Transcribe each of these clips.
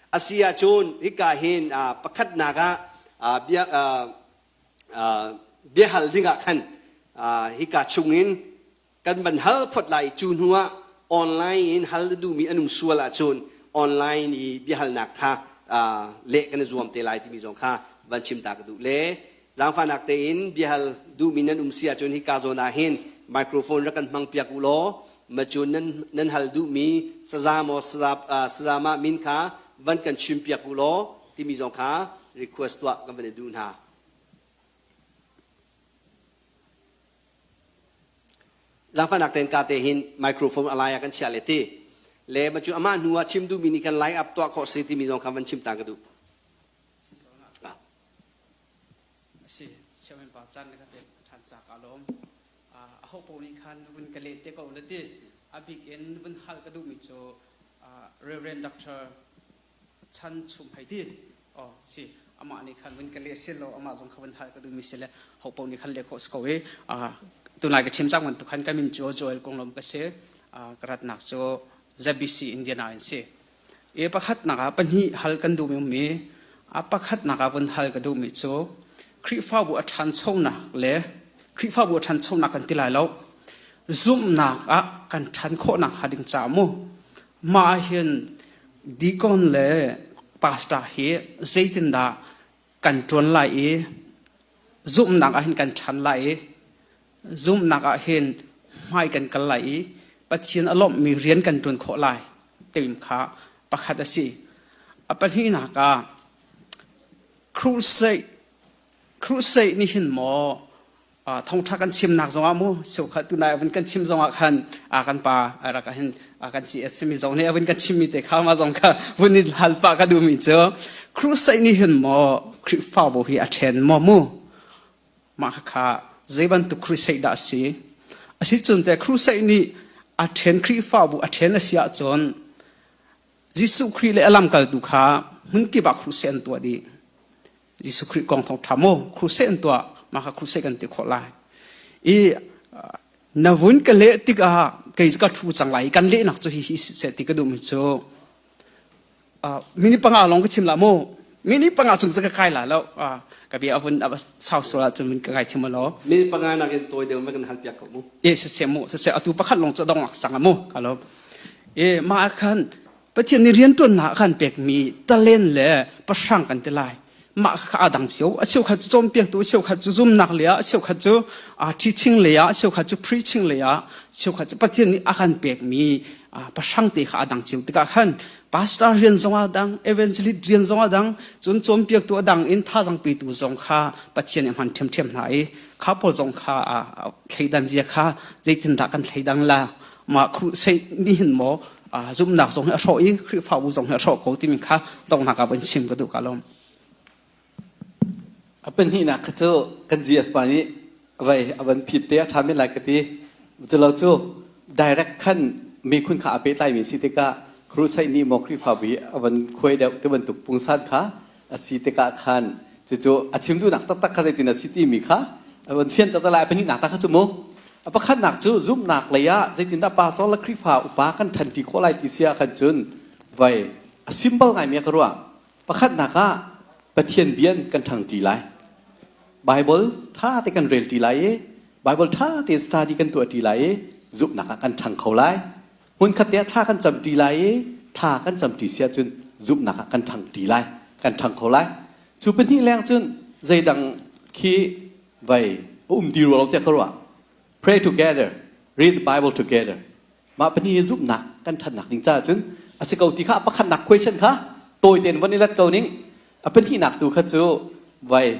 Asi ahcun hika hin pakhatnak ah bia biahal dingah khan hika chungin kan van hal phot lai cu hnu ah online in hal na duhmi an um sual ahcun online i biahalnak kha leh kan i zuam te lai timi zong kha van chim ta ka duh le zaangfahnak tein biahal duhmi nan um si ahcun hika zawn ah hin microphone rak kan hmang piak u law macun nan nan hal duhmi saza maw saza sazamah min kha van kan chim piak u law timi zong kha request tuah kan van i duh hna. Zaangfahnak tein ka te hin microphone a lai ah kan chiah le ti. Le ma cu amah hnu ah chim duhmi nih kan line up tuah khawh si timi zong kha van chim ta ka duh. Asi, chairman pa chan ka te than cha ka lom. A ho po nih khan vun ka le te ko le ti. A bik in vun hal ka duhmi cu Reverend Dr. Chan chung hei ti oh si amah nih khan vun ka leh sil law amah zong kha vun hal ka duhmi si le ho paoh nih khan leh khawh si ko i tunai ka chim cang bantuk khan ka min cu Joel Konglom ka si. Ka ratnak cu ZBC Indiana in si. I pakhatnak ah pahnih hal kan duhmi ummi a pakhatnak ah vun hal ka duhmi cu Khrihfabu a ṭhanchonak le Khrihfabu a ṭhanchonak kan ti lai lo, zumhnak ah kan ṭhan khawhnak hnga ding caah mu mah ah hin deacon le pastor hi zeitindah kan ṭuan lai i zumhnak ah hin kan ṭhan lai i zumhnak ah hin hmai kan kal lai i Pathian a lawmhmi rian kan ṭuan khawh lai timi kha pakhat a si. A pahnihnak ah crusade crusade nih hin maw thongtha kan chimnak zongah mu cheukhat tunai avun kan chim zongah khan a kan pa rak hin kan ci simi zong nih avun kan chimmi te kha ma zong kha vun in hal pa ka duhmi cu crusade nih hin maw Khrihfabu hi a ṭhen maw mu? Mah kha zei bantuk crusade dah a si? Asi cun te crusade nih a ṭhen Khrihfabu a ṭhen a si ahcun Jesuh Khrih le a lamkaltu kha hmun kip ah crusade an tuah dih. Jesuh Khrih kong thawngṭha mu crusade an tuah, mah kha crusade kan ti khawh lai. I na vun ka leh tikah kei ka ṭhu cang lai i kan lehnak cu hi hi seh ti ka duhmi cu minute 5 lawng ka chim la mu, minute 5 chung cu ka kai la lo. Ka bia a vun a sau sual ahcun vun ka ngai thiam law. Minute 5 nak in tawi deuh ma kan hal piak ko mu. E siseh mu, siseh atu pakhat lawng cu dong sang mu ka lo. E mah khan Pathian nih rianṭuannak a kan pekmi talen le pahrang kan ti lai. Mah kha aa dang cio. A cheukhat cu cawnpiaktu, a cheukhat cu zumnak lei ah, a cheukhat cu teaching lei ah, a cheukhat cu preaching lei ah, cheukhat cu Pathian nih a kan pekmi pahrang te kha aa dang cio tikah khan pastor rian zong aa dang, evangelist rian zong aa dang, cun cawnpiaktu a dang in thazang petu zong kha Pathian nih a hman ṭhiamṭhiam hna i kha pawl zong kha thleidan zia kha zeitindah kan thleidang la? Mah crusade nih hin maw zumhnak zong hi a hrawh i Khrihfabu zong hi a hrawh ko timi kha donghnak ah von chim ka duh ka lawm. A pahnihnak kha cu kan GS pa nih vai a van phit te a ṭha men lai ka ti. Culo cu direct khan mikhun kha a pehtlaimi si tikah crusade nih maw Khrihfabu hi a van khuai deuh ti bantuk pungsan kha a si tikah khan cucu a chim duhnak taktak kha zeitin a si timi kha a van fian taktak lai. A pahnihnak tak kha cu mu a pakhatnak cu zumhnak lei ah zeitindah pastor le Khrihfa upa kan ṭhanṭi khawh lai ti si ah khan cun vai a symbol ngaimi a ka ruah. Pakhatnak ah Pathian bian kan ṭhangṭi lai, Bible ṭha te kan rel ṭi lai i Bible ṭha tein study kan tuah ṭi lai i zumhnak ah kan ṭhang kho lai. Hmunkhat te ah thla kan camṭi lai i thla kan camṭi si ahcun zumhnak ah kan ṭhangṭi lai, kan ṭhang kho lai. Cu pahnih leng cun zeidang khi vai a um di rua lo tiah ka ruah. Pray together, read the Bible together. Mah pahnih hi zumhnak kan ṭhannak ding caah cun a si ko ti kha pakhatnak question kha tawi tein von i let ko ning. A pahnihnak tu kha cu vai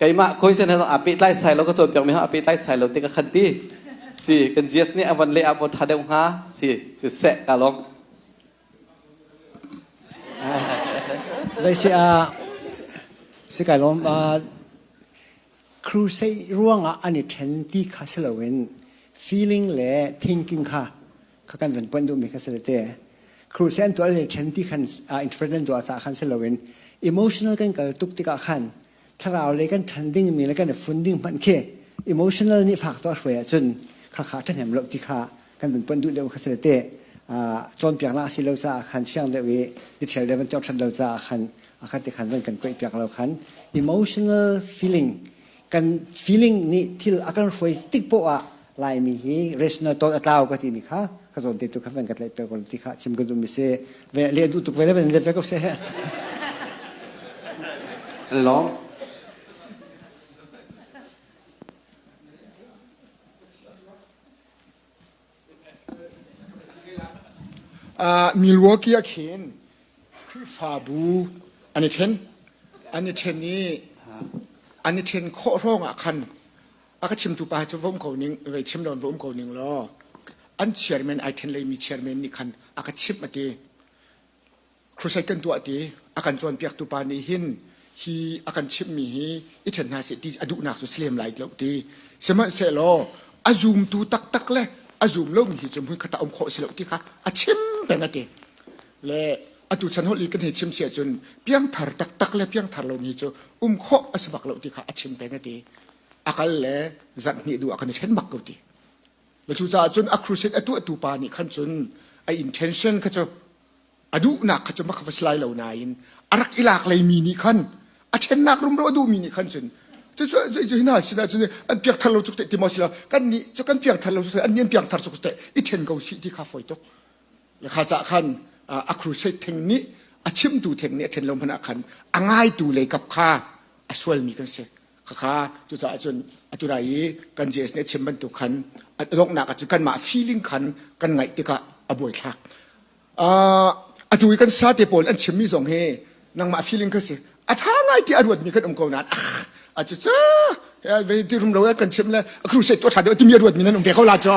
keimah question he aa pehtlai sai lo, ka cawnpiakmi he aa pehtlai sai lo ti ka khan ti si kan GS nih a van leh ah maw ṭha deuh hnga si siseh ka lawm. Lai si ah si kai lawm. Crusade ruangah an i ṭhen ti kha si loin feeling le thinking kha kha kan van ponh duhmi kha si le te. Crusade an tuah le ṭhen ti khan interpret an tuah caah khan si loin emotional kan kal tuk tikah khan thlarau lei kan ṭhan dingmi le kan i fun ding hmanh khi emotional nih fak tuah hruai ahcun khakha ṭhahnem lo ti kha kan vun ponh duh deuh kha si le te. Cawnpiaknak a si lo caah khan fiang deuh i detail deuh van tuak ṭhat lo caah khan a khat ti khan van kan kuaih piak lo khan emotional feeling kan feeling nih thil a kan hruai tik poah ah Laimi hi rational thought a tlau ka timi kha ka zawn te tu kha van ka tlaih piak ko ti kha chim ka duh mi si. Ve le duh tuk ve le van let ve ko seh. Lawm. Milwaukee ah khin Khrihfabu an i ṭhen. An i ṭhen i an i ṭhen khawh hrawng ah khan a ka chimtu pa cu va um ko ning, vei chim lo va um ko ning law an chairman ai ṭhen leimi chairman nih khan a ka chimh a ti. Crusade kan tuah ti a kan cawnpiaktu pa nih hin hi a kan chimhmi hi i ṭhen hna seh ti a duhnak cu si lem lai lo ti. Sihmanhsehlaw a zumtu taktak le a zum lomi hi cu hmunkhat ah um khawh si lo ti kha a chim peng a ti. Le atu chan holh i kan hei chim si ahcun piangthar taktak le piangthar lomi cu um khawh a si bak lo ti kha a chim peng a ti. A kal le zarh hnih duh ah kan i ṭhen bak ko ti. Le cucaah cun a crusade a tuahtu pa nih khan cun a intention kha cu a duhnak kha cu mak va si lai lo nain a rak i lak leimi nih khan a ṭhennak rumro a duhmi nih khan cun cu hna sinah cun an piakthar lo cuk te ti maw si lo kan nih cu kan piangthar lo cuk an nih an piangthar cuk te i ṭhen ko sih ti kha fawi tuk le kha cah khan a crusade theng nih a chimtu theng nih a ṭhen lo hmanh ah khan a ngaitu lei kap kha a sualmi kan si khakha cucaah cun atu rai i kan JS nih a chim bantuk khan a donghnak ah cun kanmah feeling khan kan ngaih tikah a buaithlak. Atu i kan sate pawl an chimmi zong hi nangmah feeling kha si a ṭha ngai ti a ruatmi kan um ko nain a cu cu ti rum lo kan chim le crusade tuah ṭha deuh timi a ruatmi nan um ve ko la cu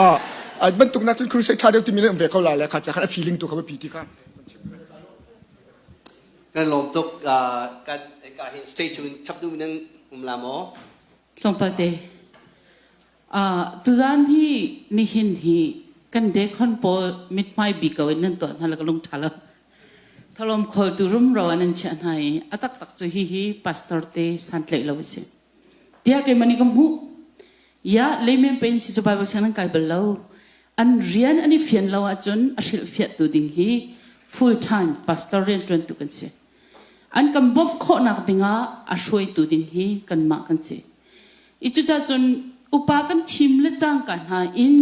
bantuk nak cun crusade ṭha deuh timi nan um ve ko la le kha ca khan a feeling tu kha biapi ti kha. Kan lawm tuk. Kan ka hin stage in chap duh nan um la maw? Tlawmpal te. Tuzaan hi nihin hi kan dekhon pawl mithmai bi ko in nan tuah hna le ka lung ṭha lo. Thalawm khawltu rumro an an chiah hna i a taktak cu hihi pastor te santlaih lo a si. Tiah keimah nih ka hmuh. Ya layman pain si cu Bible siang nan kai bal lo. An rian an i fian lo ahcun a hrilhfiahtu ding hi full time pastor rianṭuantu kan si. An kan bawmh khawhnak dingah a hruaitu ding hi kanmah kan si. I cucacun upa kan thim le cangka hna in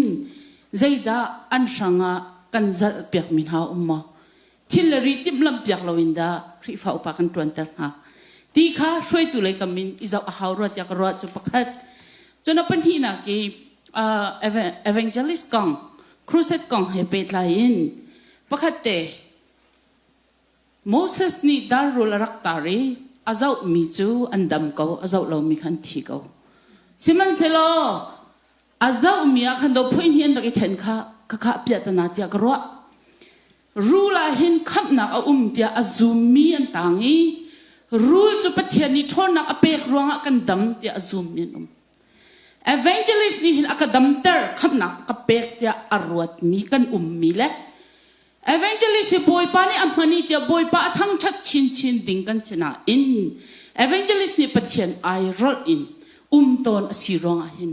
zeidah an hrangah kan zalh piakmi hna um maw? Thil le ri timhlamh piak loin dah Khrihfa upa kan ṭuanter hna? Ti kha hruaitu lei kam in i zoh a hau rua tiah ka ruah cu pakhat. Cun a pahnihnak i evangelist kong, crusade kong he pehtlai in pakhat te Moses nih dar rul a rak tar i a zohmi cu an dam ko, a zoh lomi kha an thi ko. Sihmanhsehlaw a zohmi ah khan dophui hi an rak i ṭhen kha khakha piahtana tiah ka ruah. Rul ah hin khamhnak a um tiah a zummi an tang i rul cu Pathian nih ṭhawnnak a pek ruangah kan dam tiah a zummi an um. Evangelist nih hin a ka damter, khamhnak a ka pek tiah a ruatmi kan ummi le Evangelist hi Bawipa nih a hman i tiah Bawipa a thangṭhat chinchin ding kan si nain evangelist nih Pathian ai rolh in um tawn a si ruangah hin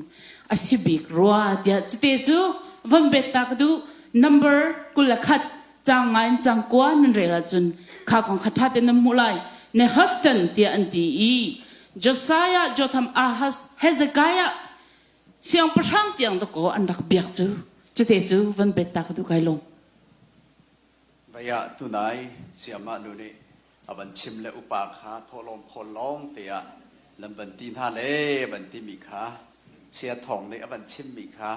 a si bik rua tiah cute cu van bet ta ka duh. Number 21 cang nga in cang kua nan rel ahcun kha kong kha ṭha tein nan hmuh lai. Nehustan tiah an ti i Josiah, Jotham, Ahaz, Hezekiah siangpahrang tiang dakaw an rak biak cu cute cu van bet ta ka duh kai lawm. Vaya tunai siamah nu nih a van chim le upa kha thawhlawm khawl lawng te ah nan van ti hna le van ti mi kha sia thawng nih a van chim mi kha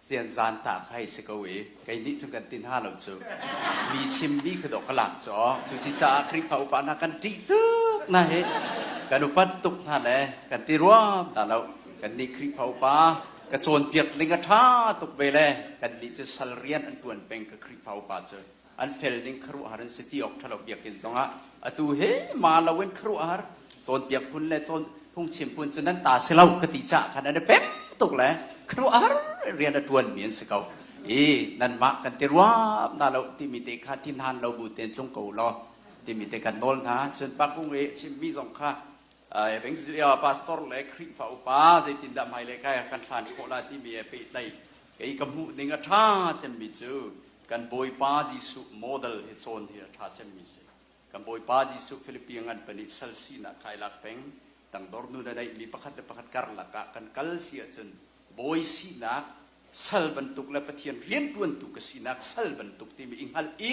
sian zan ta kha hei si ko i kei nih cun kan ti hna lo cu mi chim mi kha dawh ka lak cu cu si caah Khrihfa upa hna kan ṭih tuk na hi kan upat tuk hna le kan ti ruam ta lo kan nih Khrihfa upa ka cawnpiak ning a ṭha tuk ve le kan nih cu sal rian an ṭuan peng ka Khrihfa upa cu an fel ning khuaruahhar an si ti awk ṭhalo biakinn zongah atu he ma loin khuaruahhar cawnpiak phun le cawn phungchim phun cu nan ta si lo ka ti caah khan an i pem tuk le khuaruahhar rian a ṭuanmi an si ko i nanmah kan ti ruam na lo timi te kha thinhan lo bu tein tlung ko law timi te kan nawl hna cun pakung i chimmi zong kha pastor le Khrihfa upa zeitindah hmailei kai kan hlan khawh la timi he pehtlai kei ka hmuh ning a ṭha cemmi cu. Kan Bawipa Jesuh model hi cawn hi a ṭha cemmi si. Kan Bawipa Jesuh Filipi ngan pahnih sal sinak kai lak peng tangdor nu na neihmi pakhat le pakhat karlak ah kan kal si ahcun bawi sinak sal bantuk le Pathian rianṭuantu ka sinak sal bantuk timi i hngalh i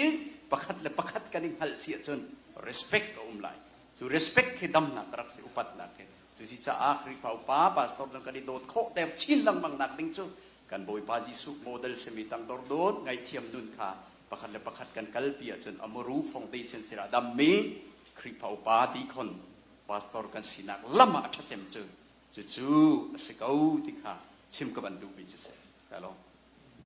pakhat le pakhat kan i hngalh si ahcun respect a um lai. Cu respect khi damnak rak si upatnak khi. Cusi caah Khrihfa upa pastor nan kan i dawt khawh deuh chin lengmang nak ding cu kan Bawipa Jesuh model simi tangdor dawt ngaihthiam nun kha pakhat le pakhat kan kalpi ahcun amuru foundation sirah dammi Khrihfa upa deacon pastor kan sinak lam ah a ṭhacem cu cucu a si ko ti kha chim ka van duhmi cu si. Ka lawm.